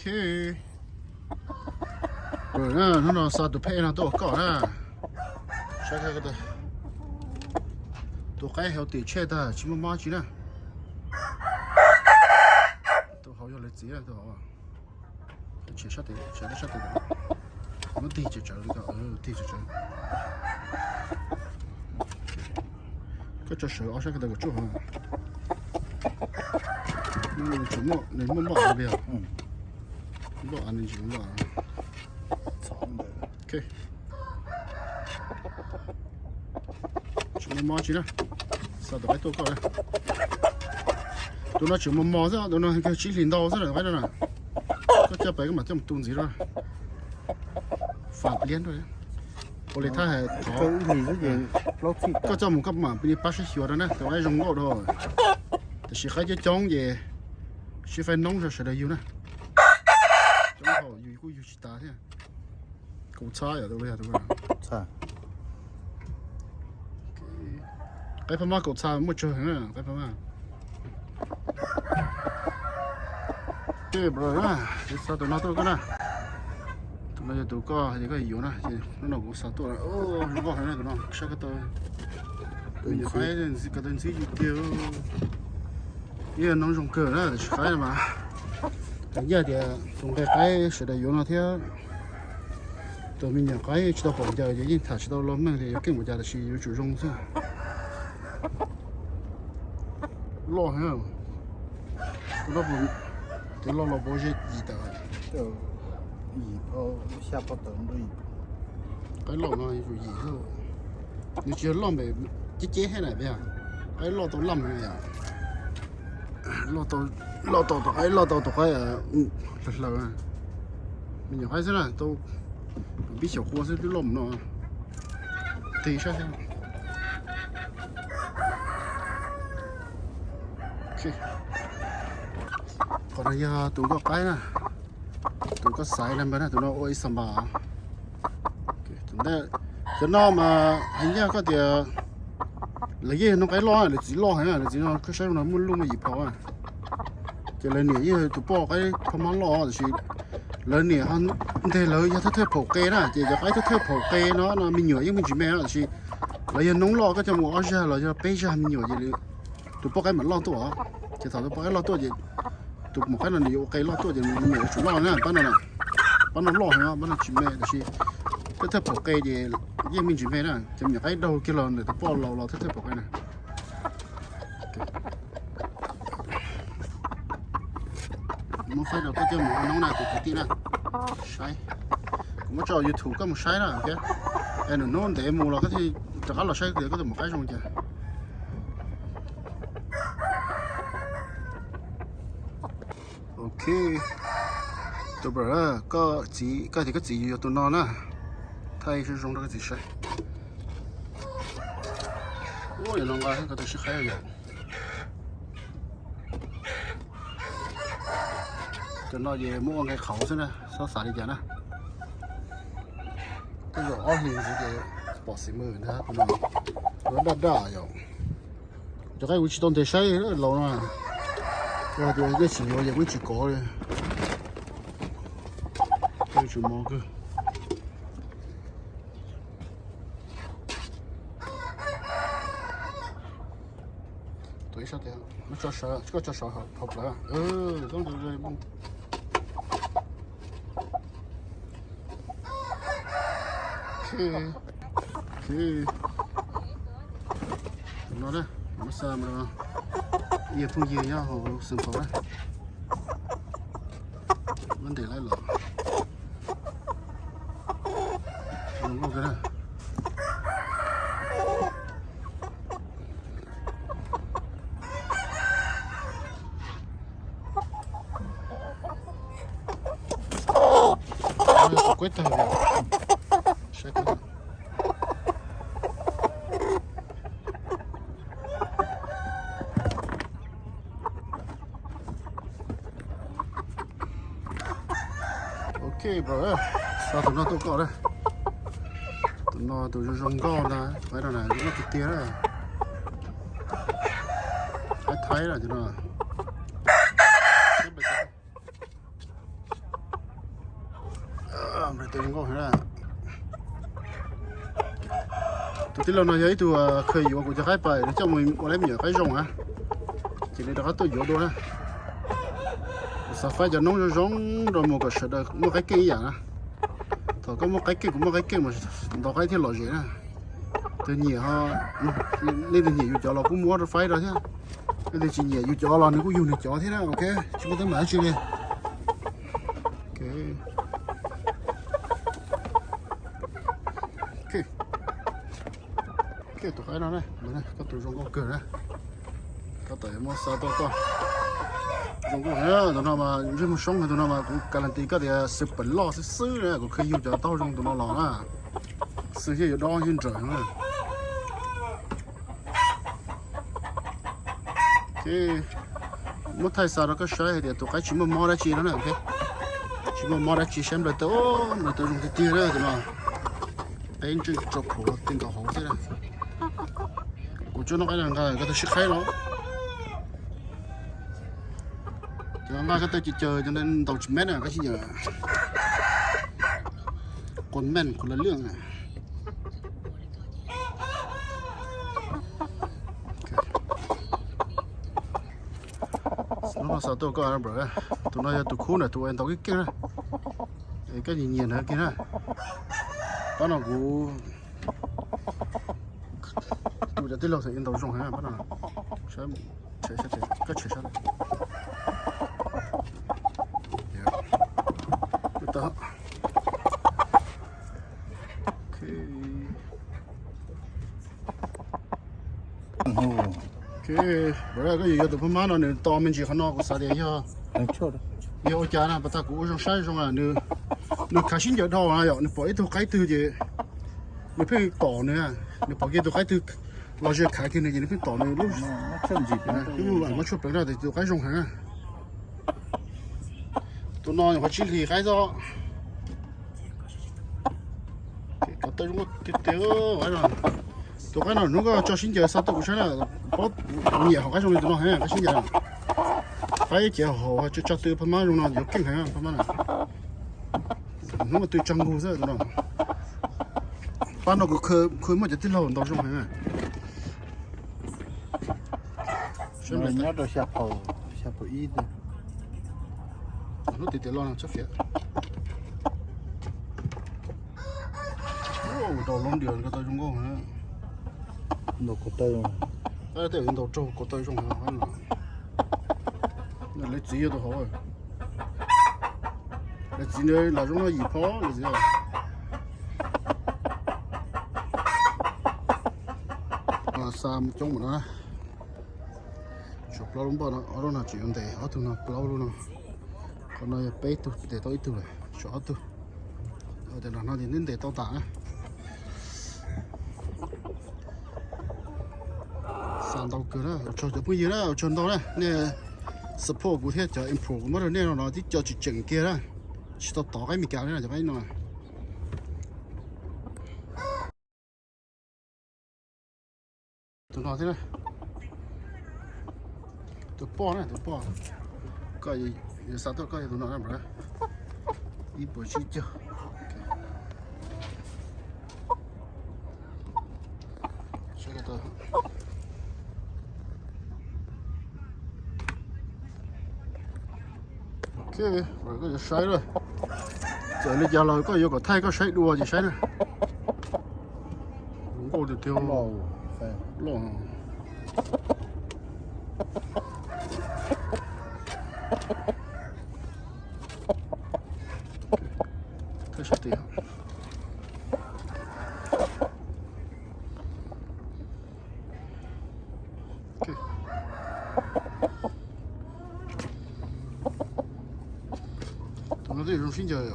Ok. Hnub no xa tus phej no tuaj ua koj na. Saib, tus qaib hauv tim tshej tag tsis muaj mob tsi na. Tus hauv yog lawv txiv, tus hauv. Tshem sab tes, tshem sab tes. Muab tig tsawv tsawv li ko, tig tsawv tsawv. Koj tso sawv ob sab ko taw kom tsuj hov. Nws muaj npoj av li os. Npoj av, nws tsis npoj av. Ok. Tsis muaj mob tsi na. Xa tus qaib tuaj koj na. Tus no tseem mos mos xwb, tus no kawg tsib hlis ntau xwb na, tus qaib no na. Koj coj pais koj mam coj mus tu ntxiv dua. Fam pliab dua. Ua li thab hais qhov koj coj mus koj mam li pab saib xyuas rau na, tus qaib zoo nkauj dhau. Tiam sis qaib coob coob ces sib faib noob rau sawv daws yug na. Coob dhau yus kuj yug tsis tas thiab. Kaum txha yom, tus no yog tus qaib phab mab kaum txha muaj tsawg heev na, qaib phab mab. Ces bro na, ces xa tus no tuaj koj na. Tus no yog tus koj hais tias koj yuav na, ces hnub no kuv xa tuaj. Zoo nkauj heev na tus no, saib ko taw. Me nyuam qaib ko taw ntxhib tiag tiag. Ib noob zoo kawg na, tab sis qaib no mas, yog tias tus nqe qaib sawv daws yuav no thiab tus me nyuam qaib tsis tau pom ncaws ces yeej tham tsis tau los meej tias yuav keej npaum cas, tab sis yuav tsum zoo xwb. Loj heev. Tus no, tus loj los puas ze yim tawm? Yim, xya phav tawm. Qaib loj no yuav tsum yim xwb. Nws tsis yog loj npaum ceb ceb thiab na, qaib loj tau laj na yom. Loj tau, loj tau tus qaib, loj tau tus qaib hlaws hlaws. Me nyuam qaib xwb na, tau pib xyaum qua xwb twb loj mus no. Tig saib. Qhov no yog tus nkauj qaib na, tus koj xaiv na, npawg na, tus no ua ib xas npas. Cov no mas hais ncaj koj tias lawv yeej yog noob qaib loj, lawv txiv loj heev, lawv txiv no koj saib no muaj luj muaj yim phau. Ces lawv niam yeej yog tus poj qaib phab mab loj, tab sis lawv niam ho nteg lawv yog thawj thawj phaum qe na, ces cov qaib thawj thawj phaum qe no no me nyuam yeej me ntsis me na, tab sis lawv yog noob loj koj coj mus ob zag los yog peb zag me nyuam ces tus poj qaib mam loj tuaj. Ces thaum tus poj qaib loj tuaj ces tus maum qaib no nws yuav ua qe loj tuaj ces me nyuam yuav tsum loj na, pab no, pab no loj heev, pab no tsis me, tab sis thawj thawj phaum qe ces yeej me ntsis me na, ces me nyuam qaib daug kiag los ntawm tus poj laus los thawj thawj phaum qe na. Muab faib rau koj coj mus ua noob na tus kwv tij na. Saib, kuv muab tso YouTube koj mus saib na. Es nws hnub ntev mus los koj thiaj rov qab los saib tias koj tus maum qaib zoo cas. Ok, tus bro, koj txiv, koj tias koj txiv yuav tus no na, thaij zoo zoo rau koj txiv saib. Ua no nqa ko taw sib qhaib yom. Cov no ces muab ua nqe qhauv xwb na, txhob xav li cas na. Tej zaum ob hlis ntxiv ces pom xim mws ntag tus no. Ua daj daj yom. Cov qaib kuv tsis tau ntes saib laus no. Yog tias nej tsis yuav ces kuv tsis kov li. Tsum mov kawg. Tuav ib sab tes, koj tso saud hauv plawv. Ok, no na, muab xa mus rau ib yam phooj ywg nyob hauv Xeev Khuam na. Muab ntes laib los. Zoo nkauj kawg na. Kuv kuab tag li. Saib kuv. Ok bro, xa tus no tuaj koj na. Tus no tus zoo zoo nkauj ntag, qaib no na zoo nkauj tiag tiag na. Qaib Thaib na tus no. Tus zoo nkauj heev na. Tus tij laug no yog ib tug khaws yuav kuv cov qaib pais, nws coj mus ua lawv me nyuam qaib zoo na, ces nws rov qab tuaj yuav dua na. Kuv xav faib cov noob zoo zoo rau mus kom sawv daws muaj qaib keej ib yam na. Thaum koj muaj qaib keej kuv muaj qaib keej mas ntaus qaib thiaj lom zem na. Tus nyiam, leej twg nyiam yus cov los kuj muab rau faib rau thiab. Leej twg tsis nyiam yus cov los nws kuj yug nws cov thiab na. Ok, tsis muaj teeb meem dab tsi li. Tus qaib no, koj tus zoo nkauj kawg na. Koj tawm muab xa tuaj koj. Zoo nkauj heev tus no mas ntsej muag soob heev, tus no mas kuv guarantee koj tias xwb pem loj xwb xwb na, kuv khwv yug cov taub hau zoo tus no los na. Xwb thiaj yuav dob thiab nrawm na. Ces muab thaij xa rau koj saib hais tias tus qaib tsis muaj mob dab tsi no na. Tsis muaj mob dab tsi, saib nplaws taw, nplaws taw zoo tiag tiag na tus no. Peb ntseej rau phuv tej nkaus hauv thiab na. Kuv tsuas noj qaib nqa koj tau sib qhaib los. Cov nqa koj tau ces caws cov ntaus tsis meej na, koj tsis nyiam. Quas meej kuv la liaj na. Hnub no xa tuaj koj, tus no yog tus khub na, tus uas ntaus keej keej na. Es koj nyiam nyiam ntawd kiag na. Pab no kuv tus cov tij laug txawm ntaus zoo heev pab no. Koj tshem sab. Koj yuav yuav tus phab mab no nws to me ntsis qhov no kuv xav tias yog, yog ua cas na, pas tas kuv ua zoo saib zoo, nws khav sib ncaws dhau na yom, nws pom ib tug qaib twg ces nws pheej tom nws, nws pom kiag tus qaib twg los ze khav kiag nws ces nws pheej tom nws lub, muab tshuaj pleev na, tus qaib zoo heev na. Tus no nyuam qhuav tsib hlis qaib xwb. Kov taw zoo tiag tiag. Tus qaib no hnub koj tso sib ncaws xa tuaj kuv saib na, paub kuv nyiam hauv qaib zoo li tus no heev, qaib sib ncaws. Qaib cev hauv tso tw phab mab zoo no yuav keej heev phab mab na. Hnub mas tw tsa nqug xwb tus no. Pab no kuv khwv muaj cov tij laug ntaus zoo heev na. Nyob rau xya phaum, xya phaum ib. Hnub tias tias los tsob fiav. Rau lub diam ko taw zoo nkauj. Ntaus ko taw, tej ntaus raug ko taw zoo. Lawv txiv yog tus hauv, lawv txiv ntawd lam zoo no yim phob lawv txiv. Xa coob mus no na. Tshuav plaub lub npoj no, ob lub no tseem yuav ntes, ob tug no plaub lub no. Qhov no yog peb tug ntes tau ib tug lawm, tshuav ob tug. Ua tias no ces neb ntes tau tas na. Xa ntau kawg na, ua tsaug cov phooj ywg na, ua tsaug ntau na, nej support kuv thiab cov improve kuv muab rau nej no no tib co tsis tseem kiag na. Tsis tau tov qaib Meskas li na cov qaib no. Tus no thiab, tus poj na, tus poj. Koj yuav xa tuaj koj yog tus no na bro. Ib puas tsib caug. Ok, koj yuav saib lawm. Txawm li cas los koj yuav kom thaij koj saib dua ces saib na. Nkauj tiag tiag. Loj. Thaij sab tid. Tus no twb zoo sib ncaws.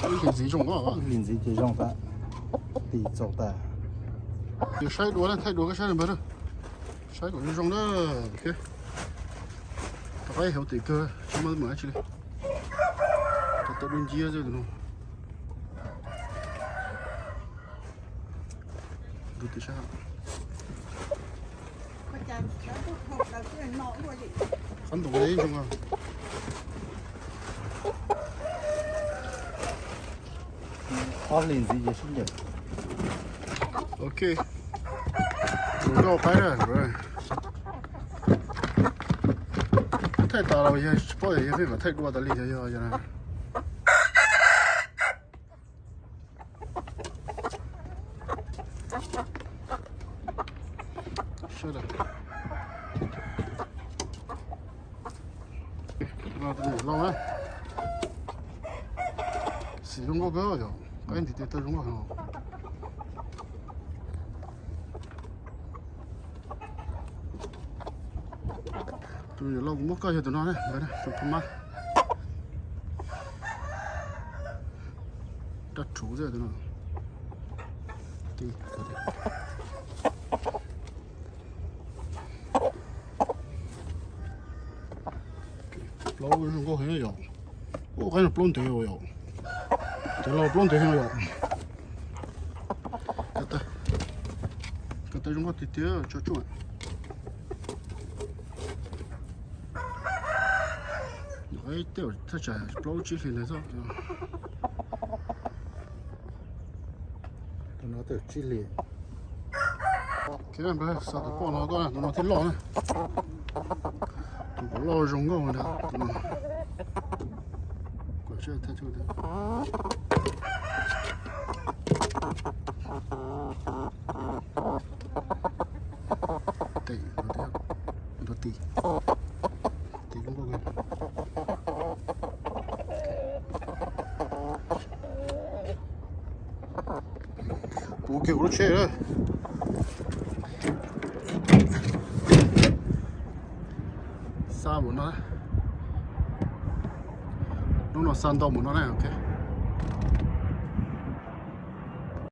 Ib hlis ntxiv zoo, ib hlis ntxiv ces zoo tas, tis txaus tas. Yus saib dua na, thaij dua koj saib na npawg na. Saib kom zoo zoo na. Rov qab hauv tim kawg, tsis muaj teeb meem dab tsi li. Rau tau dub nciab xwb tus no. Ntu tim sab. Qab ntoos zoo. Ok. Ob hlis ntxiv ces sib ncaim. Ok, mus nkauj qaib na. Thaij tas los yog tsis paub tias yog pheej kom thaij dua tas li, yog yog yog. Sawv daws, no tus niam laus na, xim zoo nkauj kawg yom, qaib ntiv tes taw zoo nkauj heev. Tus niam laus kuv muab koj yog tus no na, tus pha mab. Dab rhuv xwb tus no. Plaub zoo nkauj heev yom. Ua qaib no plaub ntev yom. Cov laus plaub ntev heev yom. Ko taw zoo nkauj tiag tiag tso tsuj. Tej thaj tsam plaub tsib hlis ntawd xwb. Tus no tej tsib hlis. Xa tus poj no, tus no thiaj loj na. Tus kom loj zoo nkauj ntag tus no. Tes, tes, tes. Puv kiag kuv lub tsheb lawm. Xa npaum no, hnub no xa ntau npaum no na, ok.